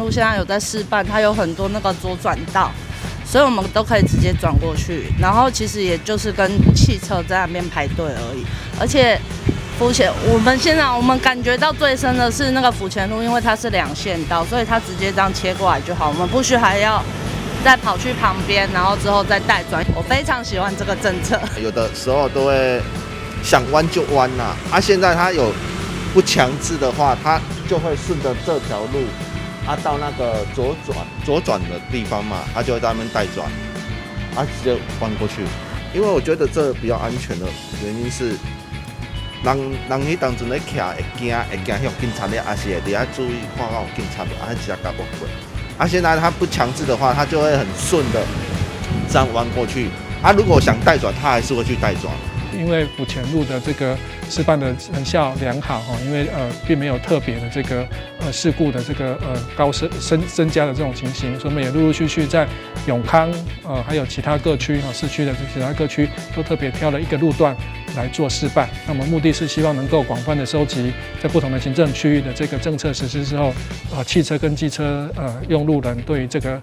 路現在有在試辦，它有很多那個左轉道，所以我們都可以直接轉過去。然後其實也就是跟汽車在那邊排隊而已。而且府前，我們現在我們感覺到最深的是那個府前路，因為它是兩線道，所以它直接這樣切過來就好，我們不需還要再跑去旁邊，然後之後再帶轉。我非常喜歡這個政策。有的時候都會想彎就彎啦，啊，現在它有不強制的話，它就會順着這條路，啊，到那個左轉的地方嘛，它就會在那邊帶轉，啊，直接彎過去。因為我覺得這比較安全的原因是，人人彼當陣咧徛會驚予警察咧，抑是會佇遐注意看到有警察無，啊，直接共過。啊，現在他不強制的話，他就會很順的這樣彎過去。啊，如果想帶轉，他還是會去帶轉。因為府前路的這個示範的成效良好哈，因為並沒有特別的這個事故的這個高升增增加的這種情形，所以我們也陸陸續續在永康還有其他各區哈市區的其他各區都特別挑了一個路段來做示範。那麼目的是希望能夠廣泛的收集在不同的行政區域的這個政策實施之後，汽車跟機車用路人對於這個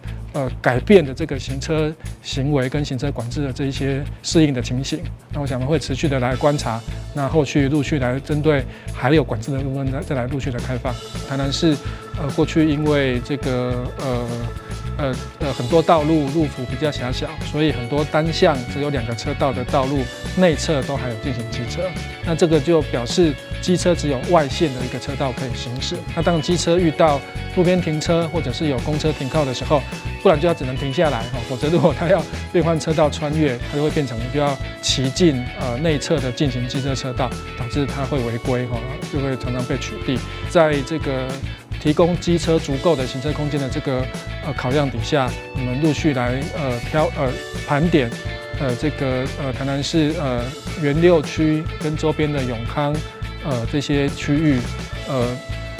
改變的這個行車行為跟行車管制的這一些適應的情形。那我想我們會持續的來觀察，那後續陸續來針對還有管制的部分再來陸續的開放。台南市過去因為這個很多道路路幅比較狹小，所以很多單向只有兩個車道的道路內側都還有進行機車。那這個就表示機車只有外線的一個車道可以行駛。那當機車遇到路邊停車或者是有公車停靠的時候，不然就要只能停下來哈，否則如果他要變換車道穿越，它就會變成就要騎進內側的進行機車車道，導致他會違規哈，就會常常被取締。在這個提供機車足夠的行車空間的這個考量底下，我們陸續來挑盤點這個台南市原六區跟周邊的永康這些區域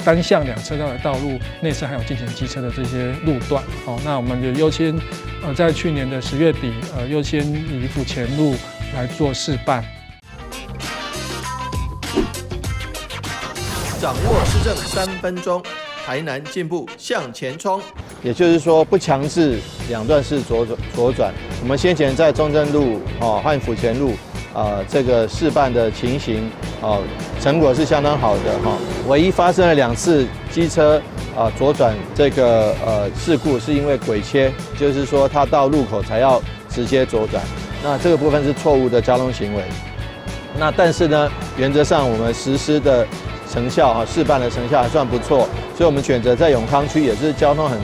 單向兩車道的道路內側還有進行機車的這些路段，好，那我們也優先在去年的10月底優先以府前路來做示範。掌握市政3分鐘，台南進步向前衝。也就是說，不強制兩段式左轉。我們先前在中正路哦和府前路啊這個試辦的情形哦，成果是相當好的哈。唯一發生了兩次機車啊左轉這個事故，是因為鬼切，就是說他到路口才要直接左轉，那這個部分是錯誤的交通行為。那但是呢，原則上我們實施的成效啊，試辦的成效還算不錯，所以我們選擇在永康區，也是交通很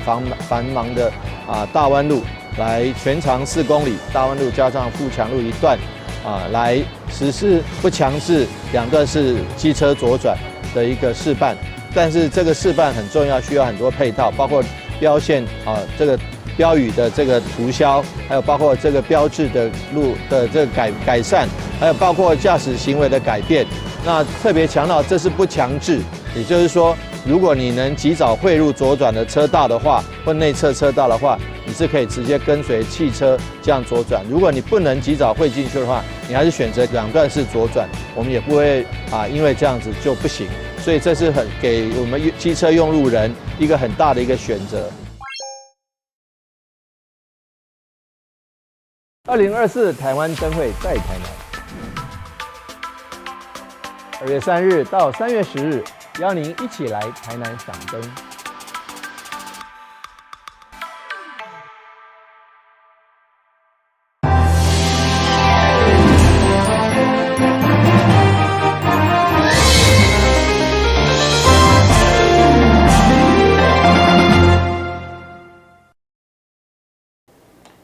繁忙的啊大灣路，來全長4公里，大灣路加上富強路一段啊，來實施不強制兩段式機車左轉的一個試辦。但是這個試辦很重要，需要很多配套，包括標線啊，這個標語的這個塗銷，還有包括這個標誌的路的這個改善，還有包括駕駛行為的改變。那特別強調，這是不強制，也就是說，如果你能及早匯入左轉的車道的話，或內側車道的話，你是可以直接跟隨汽車這樣左轉。如果你不能及早匯進去的話，你還是選擇兩段式左轉，我們也不會啊，因為這樣子就不行。所以這是很給我們機車用路人一個很大的一個選擇。2024台灣燈會在台南。2月3日到3月10日，邀您一起來台南賞燈。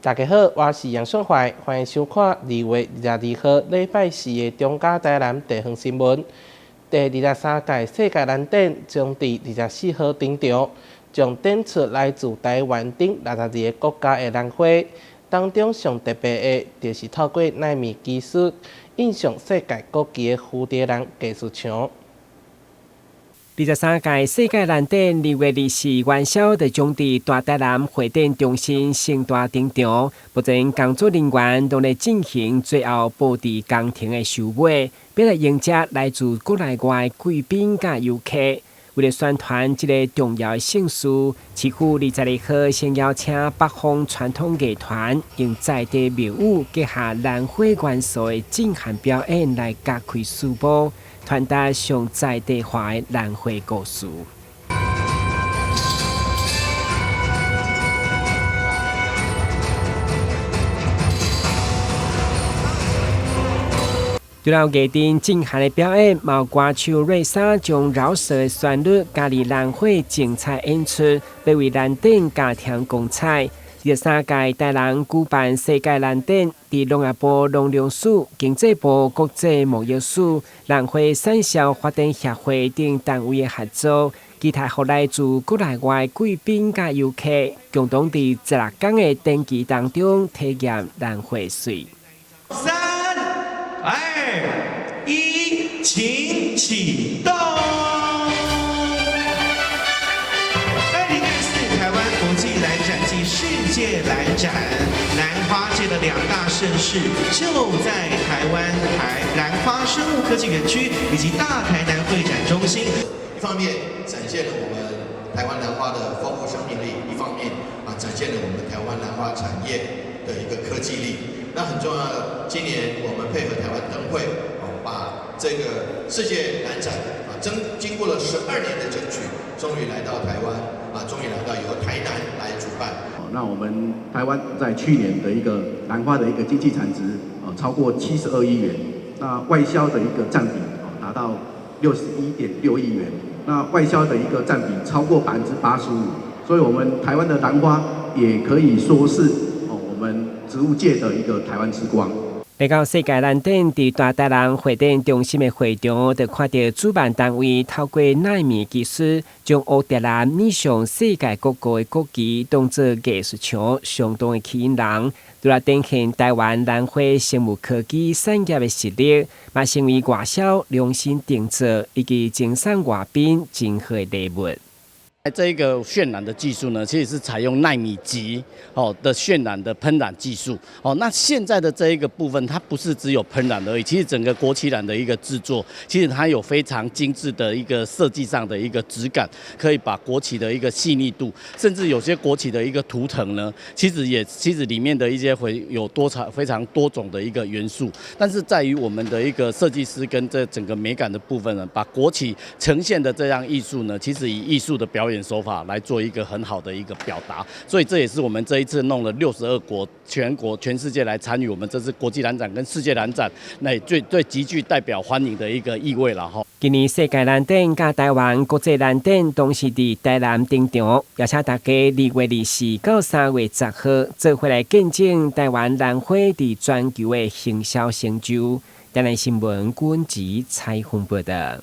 大家好，我是楊淑懷，歡迎收看2月22號禮拜四的中嘉台南地方新聞。第23屆世界蘭展將佇24號登場，將展出來自台灣等62个國家的蘭花。當中上特別的，就是透過奈米技術印上世界國旗的蝴蝶蘭藝術牆。23屆世界蘭展2月24元宵就將佇大台南會展中心盛大登場。目前工作人員攏咧進行最後佈置工程的收尾，欲來迎接來自國內外貴賓佮遊客。為了宣傳這个重要的盛事，市府22號先邀請北方傳統藝團，用在地廟宇結合蘭花元素的震撼表演來揭開序幕，傳達上在地化的蘭花故事。除了藝陣震撼的表演，嘛有歌手瑞莎將饒舌的旋律加入蘭花精彩演出，欲為蘭展加添光彩。23屆台南舉辦世界蘭展，佇農業部農糧署、經濟部國際貿易署、蘭花產銷發展協會等單位的合作，期待予來自國內外貴賓佮遊客，共同佇16工的展期當中體驗蘭花媠。 3、2、1，請啟動。2024台灣國際蘭展暨世界蘭展，蘭花界的兩大盛事就在台灣台蘭花生物科技園區以及大台南會展中心。一方面展現了我們台灣蘭花的豐富生命力，一方面啊展現了我們台灣蘭花產業的一個科技力。那很重要的，今年我們配合台灣燈會，把這個世界蘭展啊，經過了12年的爭取，終於來到台灣啊，終於來到由台南來主辦。那我們台灣在去年的一個蘭花的一個經濟產值啊，超過72億元，那外銷的一個佔比啊，達到61.6億元，那外銷的一個佔比超過85%，所以我們台灣的蘭花也可以說是哦，我們植物界的一個台灣之光。來到世界蘭展，佇大台南會展中心的會場，就看著主辦單位透過奈米技術，將蝴蝶蘭面向世界各國的國旗當做藝術牆，相當的吸引人。除了展現台灣蘭花生物科技產業的實力，嘛成為外銷量身訂造以及贈送外賓真好的禮物。這個渲染的技術呢，其實是採用奈米級哦的渲染的噴染技術哦。那現在的這一個部分，它不是只有噴染而已，其實整個國旗藍的一個製作，其實它有非常精緻的一個設計上的一個質感，可以把國旗的一個細膩度，甚至有些國旗的一個圖騰呢，其實裡面的一些會有多彩非常多種的一個元素，但是在於我們的一個設計師跟這整個美感的部分呢，把國旗呈現的這樣藝術呢，其實以藝術的表演手法來做一個很好的一個表達，所以這也是我們這一次弄了62國、全國、全世界來參與我們這次國際蘭展跟世界蘭展，那最最極具代表歡迎的一個意味了哈。今年世界蘭展佮台灣國際蘭展攏是佇台南登場，邀請大家2月24到3月10號做伙來見證台灣蘭花佇全球的行銷成就。台南新聞郭吉採訪報導。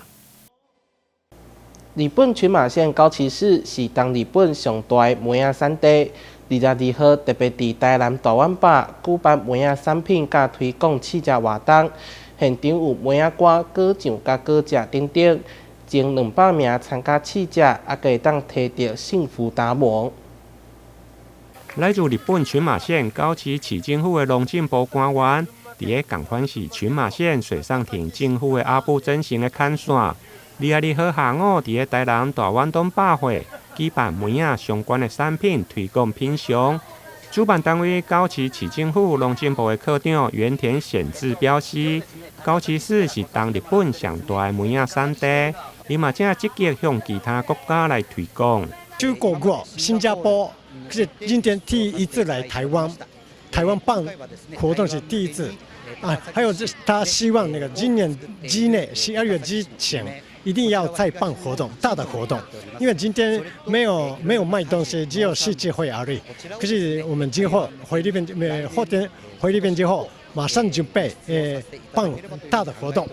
日本群馬縣高崎市是東日本上大的梅仔產地。22號特別佇台南大丸壩舉辦梅仔產品佮推廣試食活動，現場有梅仔乾、果醬佮果汁等等，前200名參加試食，猶閣會當提著幸福達摩。來自日本群馬縣高崎市政府的農政部官員，佇个仝款是群馬縣水上町政府的阿部真行的牽線。22號下午，佇个台南大灣東百貨舉辦梅仔相關的產品推廣品嘗。主辦單位高崎市政府農政部的科長原田顯志表示，高崎市是東日本上大的梅仔產地，伊嘛正積極向其他國家來推廣。出國過新加坡，可是今天第一次來台灣，台灣辦活動是第一次啊。還有這他希望那個今年之內12月之前，一定要再辦活動，大的活動，因為今天沒有賣東西，只有試吃會而已。可是我們之後回日本，後天回日本之後，馬上準備辦大的活動。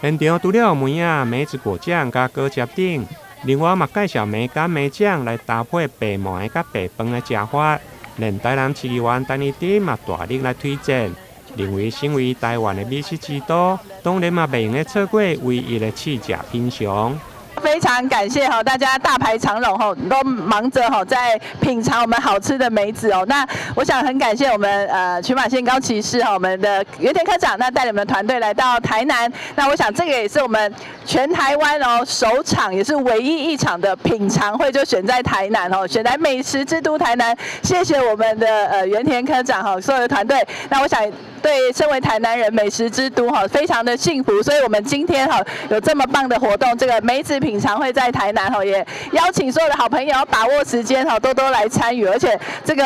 現場除了梅仔、梅子果醬佮果汁等，另外嘛介紹梅乾、梅醬來搭配白糜佮白飯的食法。連台南市議員陳怡貞嘛大力來推薦。認為身為台灣的美食之都，當然嘛袂用得錯過唯一的試食品嘗。非常感謝哈，大家大排長龍吼，都忙著吼在品嘗我們好吃的梅子哦。那我想很感謝我們群馬縣高崎市哈，我們的原田科長，那帶領我們團隊來到台南。那我想這個也是我們全台灣哦首場，也是唯一一場的品嘗會，就選在台南哦，選在美食之都台南。謝謝我們的原田科長哈，所有的團隊。那我想對身為台南人，美食之都哈，非常的幸福。所以我們今天哈有這麼棒的活動，這個梅子品嘗會在台南哈，也邀請所有的好朋友把握時間哈，多多來參與。而且這個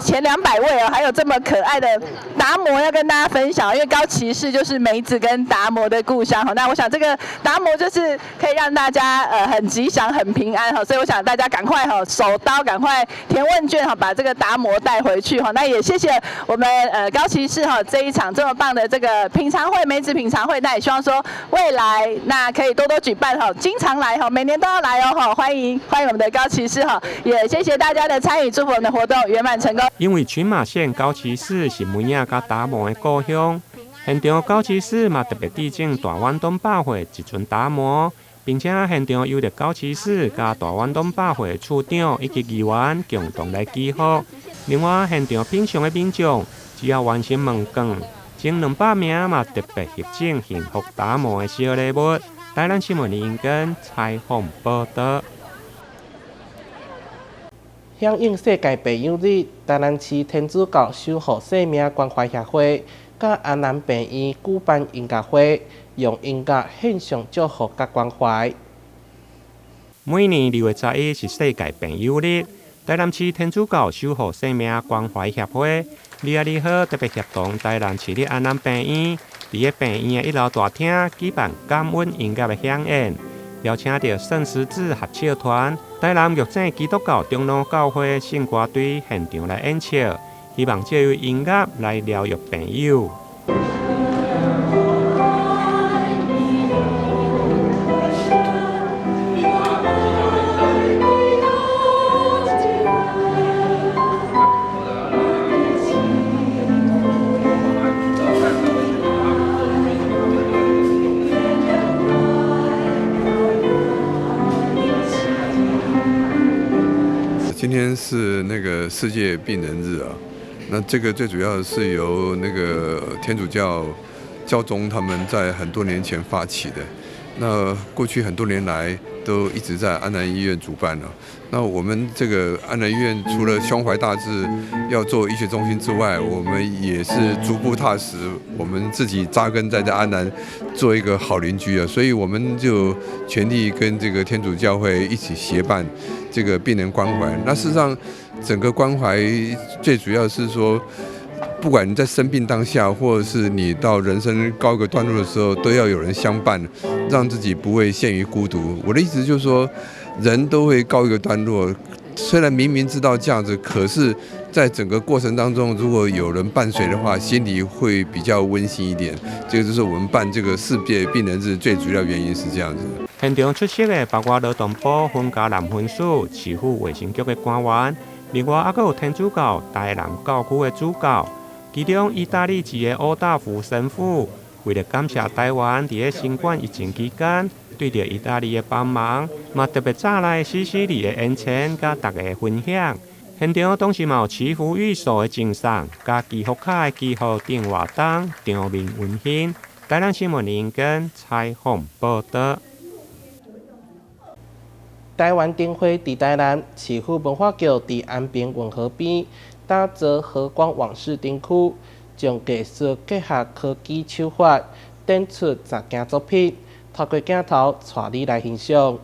前200位哦，還有這麼可愛的達摩要跟大家分享，因為高崎市就是梅子跟達摩的故鄉哈。那我想這個達摩就是可以讓大家很吉祥、很平安哈，所以我想大家趕快哈手刀，趕快填問卷哈，把這個達摩帶回去哈。那也謝謝我們高崎市哈這一場這麼棒的這個品嘗會，梅子品嘗會，那也希望說未來那可以多多舉辦哈，經常來哈，每年都要來哦哈，歡迎歡迎我們的高崎市哈，也謝謝大家的參與，祝福我們的活動圓滿成功。因為群馬縣高崎市是梅仔佮達摩的故鄉，現場高崎市嘛特別致贈大遠東百貨一尊達摩，並且現場由著高崎市佮大遠東百貨處長以及議員共同來祈福。另外，現場品嘗的民眾只要完成問卷，前200名嘛特別獲贈幸福達摩的小禮物。台南新聞林根採訪報道。響應世界病友日，台南市天主教守護生命關懷協會佮安南病院舉辦音樂會，用音樂獻上祝福佮關懷。每年2月11是世界病友日，台南市天主教守護生命關懷協會22號特別協同台南市立安南病院，佇个病院的一樓大廳舉辦感恩音樂的饗宴，邀請著聖十字合唱團、台南玉井基督教長老教會聖歌隊現場來演唱，希望藉由音樂來療癒病友。今天是那個世界病人日啊，那這個最主要是由那個天主教教宗他們在很多年前發起的，那過去很多年來都一直在安南醫院主辦了。那我們這個安南醫院除了胸懷大志要做醫學中心之外，我們也是逐步踏實，我們自己扎根在這安南，做一個好鄰居啊。所以我們就全力跟這個天主教會一起協辦這個病人關懷。那事實上，整個關懷最主要是說，不管你在生病當下，或者是你到人生告一個段落的時候，都要有人相伴，讓自己不會陷於孤獨。我的意思就是說，人都會告一個段落，雖然明明知道這樣子，可是在整個過程當中，如果有人伴隨的話，心裡會比較溫馨一點。這個就是我們辦這個世界病人日最主要原因是這樣子。現場出席的包括勞動部分嘉南分署、市府衛生局的官員，另外還閣有天主教台南教區的主教，其中意大利籍的奧大福神父，為了感謝台灣佇咧新冠疫情期間對著意大利的幫忙，嘛特別早來西西里的宴餐，佮大家分享。現場當時嘛有祈福御所的贈送，佮祈福卡的祈福等活動，場面溫馨。台南新聞林根採訪報道。台灣燈會佇台南市府文化局佇安平運河邊打造和光往事燈區，將藝術結合科技手法，展出10件作品，透過鏡頭帶你來欣賞。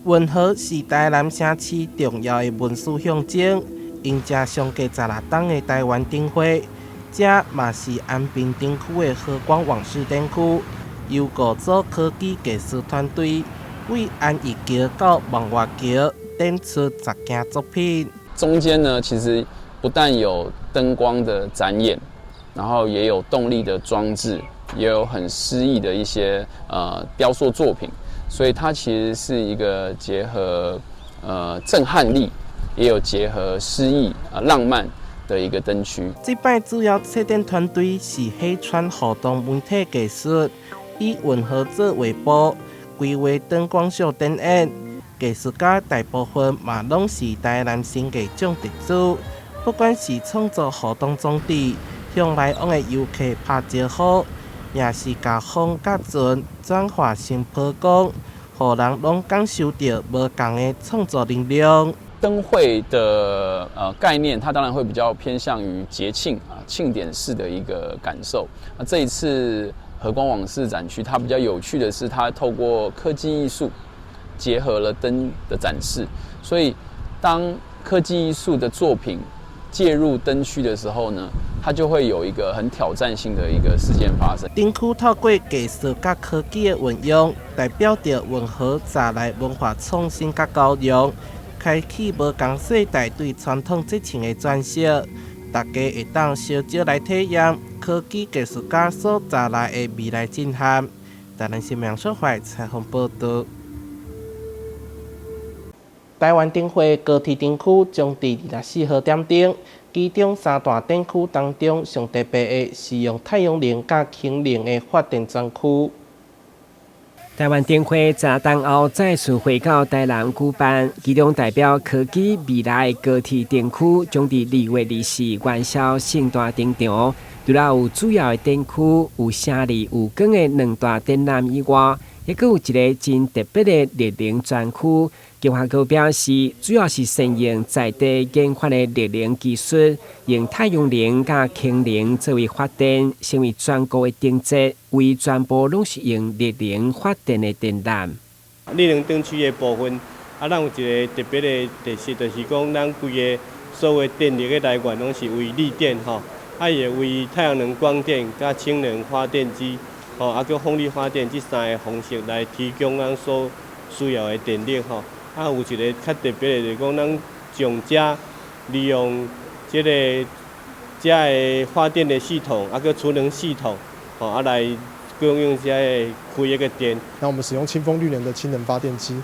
運河是台南城市重要的文史象徵，迎接相隔16冬的台灣燈會，這嘛是安平燈區的和光往事燈區，由五組科技藝術團隊為安義橋到望月橋展出10件作品。中間呢，其實不但有燈光的展演，然後也有動力的裝置，也有很詩意的一些雕塑作品，所以它其實是一個結合震撼力，也有結合詩意啊浪漫的一個燈區。這擺主要策展團隊是黑川互動媒體藝術，以運河做畫布。规划灯光秀展演，艺术家大部分嘛攏是台南新艺奖得主。不管是创作互动装置，向來往的遊客拍招呼，抑是共風佮船轉化成波光，予人攏感受著無仝的創作能量。燈會的概念，它當然會比較偏向於節慶啊慶典式的一個感受。那這一次和光往事展區，它比較有趣的是，它透過科技藝術結合了燈的展示，所以當科技藝術的作品介入燈區的時候呢，它就會有一個很挑戰性的一個事件發生。燈區透過藝術佮科技的運用，代表著運河閘內文化創新佮交融，開啟無仝世代對傳統節慶的詮釋。大家會當相招來體驗科技藝術家所帶來的未來震撼。台南新聞小懷採訪報導。台灣燈會高鐵燈區將佇24號點燈，其中三大展區當中，上特別的是用太陽能佮氫能的發電專區。台灣燈會十冬後再次回到台南舉辦，其中代表科技未來的高鐵燈區將佇2月24元宵盛大登場。除了有主要的展區，有聲麗有光的兩大展覽以外，抑閣有一個真特別的綠能專區。計劃局表示，主要是善用在地研發的綠能技術，用太陽能佮氫能作為發電，成為全國的燈節，為全部攏是用綠能發電的電纜。綠能燈區的部分，啊，咱有一個特別的特色，就是講咱規个所有電力的來源攏是為綠電吼，啊，會為太陽能光電、佮氫能發電機，吼，啊，閣風力發電這三個方式來提供咱所需要的電力吼。啊，有一個較特別的，就是講咱將遮利用這個遮的發電的系統，啊，閣儲能系統，吼，啊來供應遮的開一個電。那我們使用清風綠能的氫能發電機，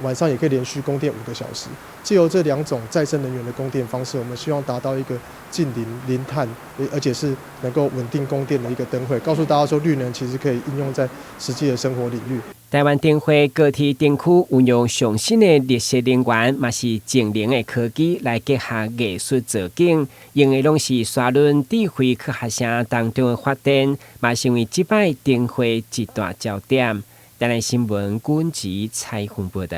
晚上也可以連續供電5個小時。藉由這兩種再生能源的供電方式，我們希望達到一個近零零碳，而且是能夠穩定供電的一個燈會，告訴大家說綠能其實可以應用在實際的生活領域。台灣燈會高鐵燈區運用上新的綠色能源，嘛是淨零的科技來結合藝術造景，用的攏是沙崙智慧科學城當中的發電，嘛成為這擺燈會一大焦點。台南新聞軍籍採訪報導。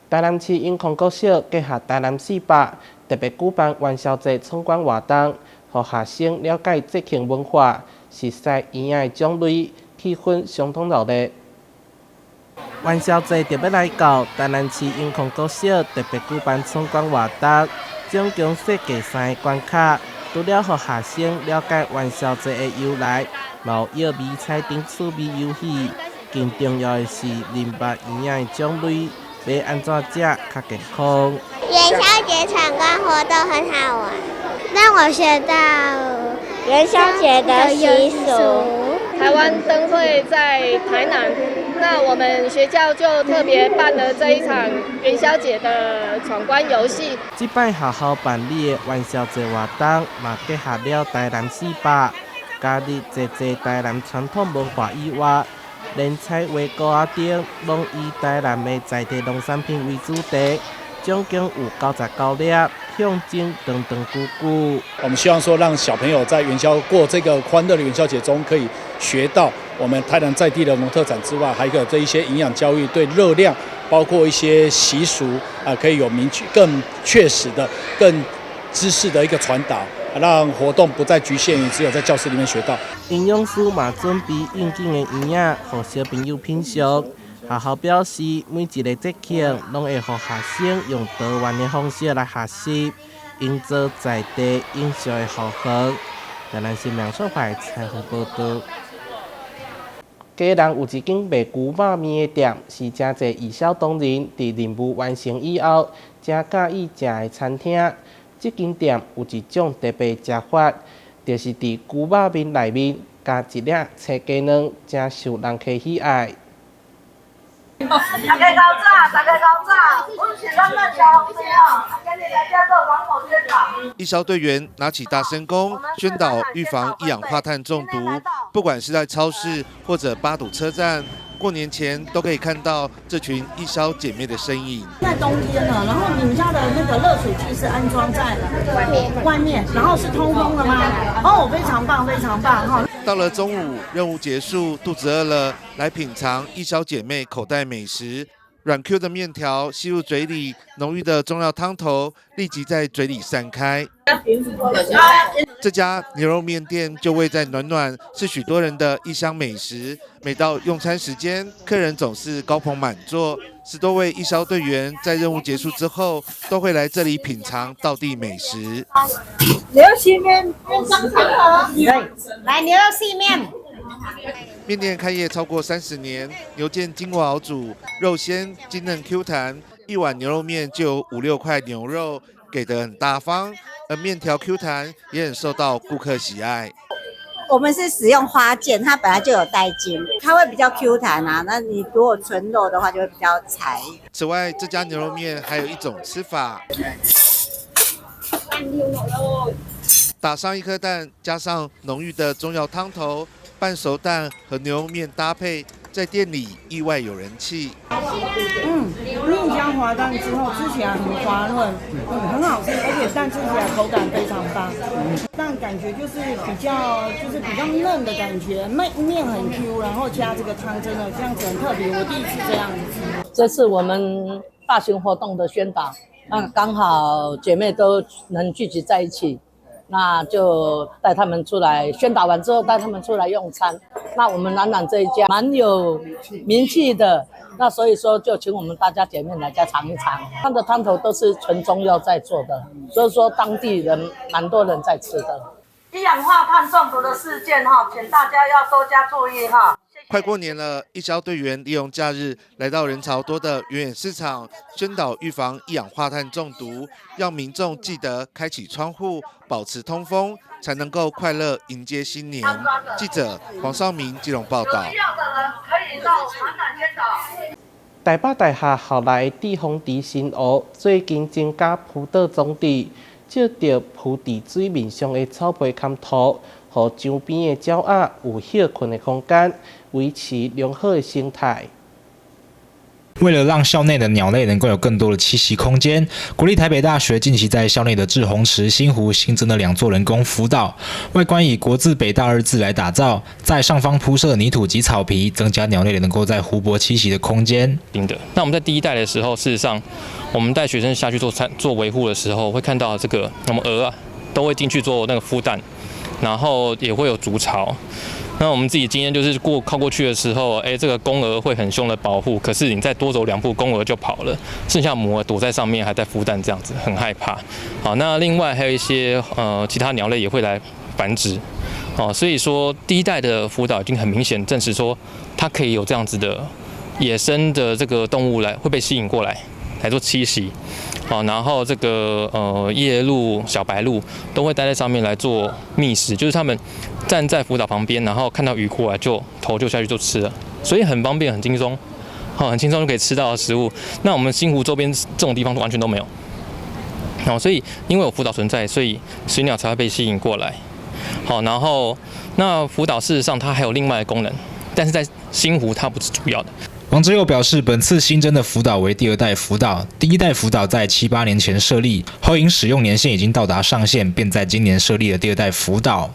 台南市永康國小結合台南四百，特別舉辦元宵節闖關活動，予學生了解節慶文化，熟悉圓仔的種類，氣氛相當熱鬧。元宵節就欲來到，台南市永康國小特別舉辦闖關活動，總共設計三個關卡，除了予學生了解元宵節的由來，嘛有搖迷彩燈趣味遊戲，更重要的是認捌圓仔的種類，欲按怎食較健康。元宵節闖關活動很好玩，讓我學到元宵節的習俗。台灣燈會在台南，那我們學校就特別辦了這一場元宵節的闖關遊戲。這擺學校辦理的元宵節活動，嘛結合了台南四百，加入濟濟台南傳統文化以外，連彩畫糕仔燈攏以台南的在地農產品為主題，總共有99粒，象徵長長久久。我們希望說，讓小朋友在元宵過這個歡樂的元宵節中，可以學到我們台南在地的農特產之外，還有這一些營養教育，對熱量，包括一些習俗啊，可以有明確、更確實的、更知識的一個傳達，讓活動不再局限於只有在教室裡面學到。營養師嘛準備應景的圓仔，予小朋友品嘗。學校表示，每一個節慶攏會予學生用多元的方式來學習，營造在地飲食的和諧。台南新聞小懷採訪報導。基隆有一間賣牛肉麵的店，是誠濟異銷東人佇任務完成以後，誠佮意食的餐廳。這間店有一種特別食法，就是佇牛肉麵內面加一粒炊雞卵，誠受人客喜愛。大家較早，大家較早，阮是咱們小紅哦，啊，今日來遮做廣播宣傳。义消队员拿起大声公，宣导预防一氧化碳中毒。不管是在超市或者八堵车站，过年前都可以看到这群义消姐妹的身影。在冬天了，然后你们家的那个热水器是安装在外面，外面，然后是通风的吗？哦，非常棒，非常棒哈。到了中午，任务结束，肚子饿了，来品尝义消姐妹口袋美食。软 Q 的面条吸入嘴里，浓郁的中药汤头立即在嘴里散开。这家牛肉面店就位在暖暖，是许多人的异乡美食。每到用餐时间，客人总是高朋满座。10多位义消队员在任务结束之后，都会来这里品尝道地美食。牛肉细面，来牛肉细面。面店开业超过30年，牛腱经过熬煮，肉鲜筋嫩 Q 弹，一碗牛肉面就有五六块牛肉，给得很大方。而面条 Q 弹也很受到顾客喜爱。我们是使用花腱，它本来就有带筋，它会比较 Q 弹啊。那你如果纯肉的话，就会比较柴。此外，这家牛肉面还有一种吃法，打上一颗蛋，加上浓郁的中药汤头。半熟蛋和牛肉面搭配，在店里意外有人气。面加滑蛋之后，吃起来很滑润，很好吃，而且蛋吃起来口感非常棒。蛋感觉就是比较就是比较嫩的感觉，面面很 Q，然后加这个汤，真的这样子很特别，我第一次这样子吃。这次我们大型活动的宣导，那刚好姐妹都能聚集在一起。那就带他们出来宣导完之后，带他们出来用餐。那我们暖暖这一家蛮有名气的，那所以说就请我们大家姐妹来家尝一尝。它的汤头都是纯中药在做的，所以说当地人蛮多人在吃的。一氧化碳中毒的事件哈，请大家要多加注意哈。快过年了，义消队员利用假日来到人潮多的远远市场，宣导预防一氧化碳中毒，要民众记得开启窗户，保持通风，才能够快乐迎接新年。记者黄少明基隆报道。台北大学校内志丰池新湖最近增加浮岛装置，藉著浮伫水面上的草皮崁土，予江边的鸟仔有歇睏的空间，维持良好的生态。为了让校内的鸟类能够有更多的栖息空间，国立台北大学近期在校内的滞洪池新湖新增了两座人工浮岛，外观以“国字北大”二字来打造，在上方铺设泥土及草皮，增加鸟类能够在湖泊栖息的空间。的。那我们在第一代的时候，事实上，我们带学生下去做参做维护的时候，会看到这个我们鹅啊都会进去做那个孵蛋，然后也会有筑巢。那我们自己经验就是过靠过去的时候，哎，这个公鹅会很凶的保护，可是你再多走两步，公鹅就跑了，剩下母鹅躲在上面还在孵蛋，这样子很害怕。好，那另外还有一些其他鸟类也会来繁殖，哦，所以说第一代的浮岛已经很明显证实说，它可以有这样子的野生的这个动物来会被吸引过来来做栖息，好，然后这个夜鹭、小白鹭都会待在上面来做觅食，就是它们站在浮岛旁边，然后看到鱼过来就头就下去就吃了，所以很方便、很轻松，好，很轻松就可以吃到食物。那我们新湖周边这种地方完全都没有，哦，所以因为有浮岛存在，所以水鸟才会被吸引过来。好，然后那浮岛事实上它还有另外的功能，但是在新湖它不是主要的。王之佑表示，本次新增的浮岛为第二代浮岛，第一代浮岛在七八年前设立，后因使用年限已经到达上限，便在今年设立了第二代浮岛。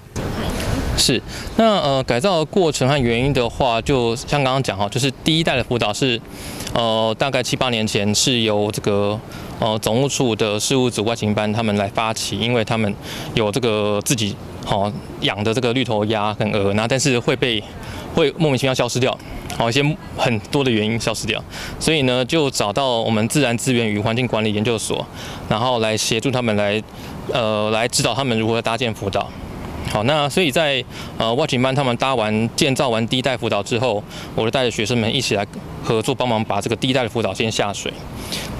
是，那改造的过程和原因的话，就像刚刚讲哈，就是第一代的浮岛是，大概七八年前是由这个总务处的事务组外勤班他们来发起，因为他们有这个自己好养的这个绿头鸭跟鹅，那但是会被会莫名其妙消失掉，好一些很多的原因消失掉，所以呢就找到我们自然资源与环境管理研究所，然后来协助他们来指导他们如何搭建浮岛。好，那所以在外勤班他们搭完建造完第一代浮岛之后，我就带着学生们一起来合作帮忙把这个第一代的浮岛先下水。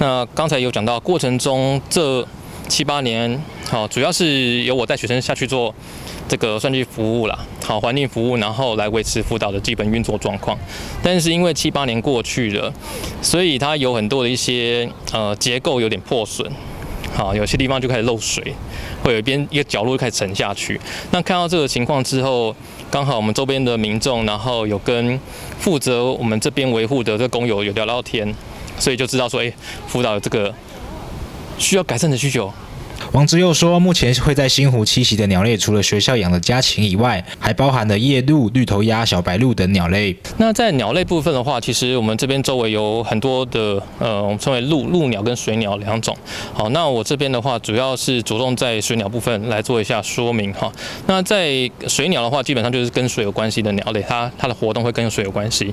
那刚才有讲到过程中这七八年，好，主要是由我带学生下去做这个算是服务啦，好，环境服务，然后来维持浮岛的基本运作状况。但是因为七八年过去了，所以它有很多的一些结构有点破损。好，有些地方就開始漏水，會有一邊一個角落就開始沉下去。那看到這個情況之後，剛好我們周邊的民眾，然後有跟負責我們這邊維護的這個工友有聊到天，所以就知道說，輔導有這個需要改善的需求。王之佑說，目前會在新湖棲息的鳥類，除了學校養的家禽以外，還包含了夜鷺、綠頭鴨、小白鷺等鳥類。那在鳥類部分的話，其實我們這邊周圍有很多的，我們稱為陸鳥跟水鳥兩種。好，那我這邊的話，主要是着重在水鳥部分來做一下說明哈。那在水鳥的話，基本上就是跟水有關係的鳥類，它的活動會跟水有關係。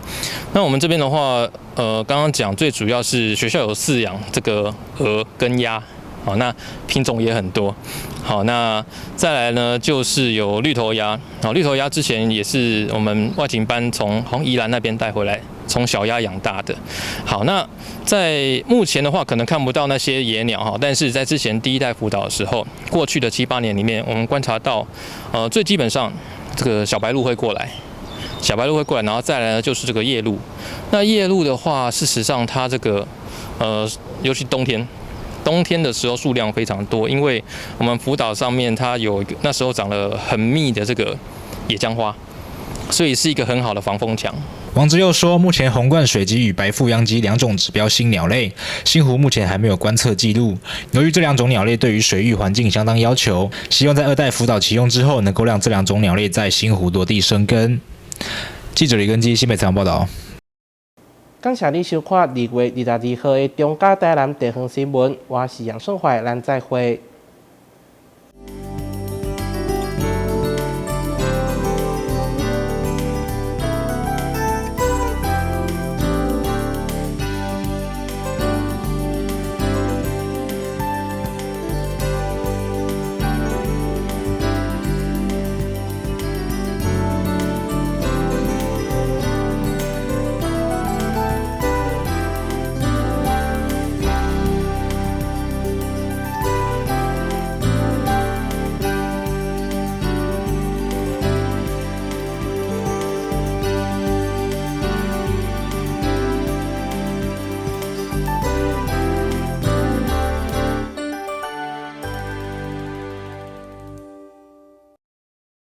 那我們這邊的話，剛剛講最主要是學校有飼養這個鵝跟鴨。好，那品種也很多。好，那再來呢，就是有綠頭鴨。好，綠頭鴨之前也是我們外勤班從宜蘭那邊帶回來，從小鴨養大的。好，那在目前的話，可能看不到那些野鳥哈，但是在之前第一代輔導的時候，過去的七八年裡面，我們觀察到，最基本上這個小白鷺會過來，小白鷺會過來，然後再來呢就是這個夜鷺。那夜鷺的話，事實上它這個，尤其冬天。冬天的時候數量非常多，因為我們福島上面它有一個那時候長了很密的這個野薑花，所以是一個很好的防風牆。王之佑說，目前紅冠水雞與白腹秧雞兩種指標性鳥類，新湖目前還沒有觀測記錄。由於這兩種鳥類對於水域環境相當要求，希望在二代福島啟用之後，能夠讓這兩種鳥類在新湖落地生根。記者李根基新北採訪報道。感謝你收看2月22號的中嘉台南地方新聞，我是楊順懷，咱再會。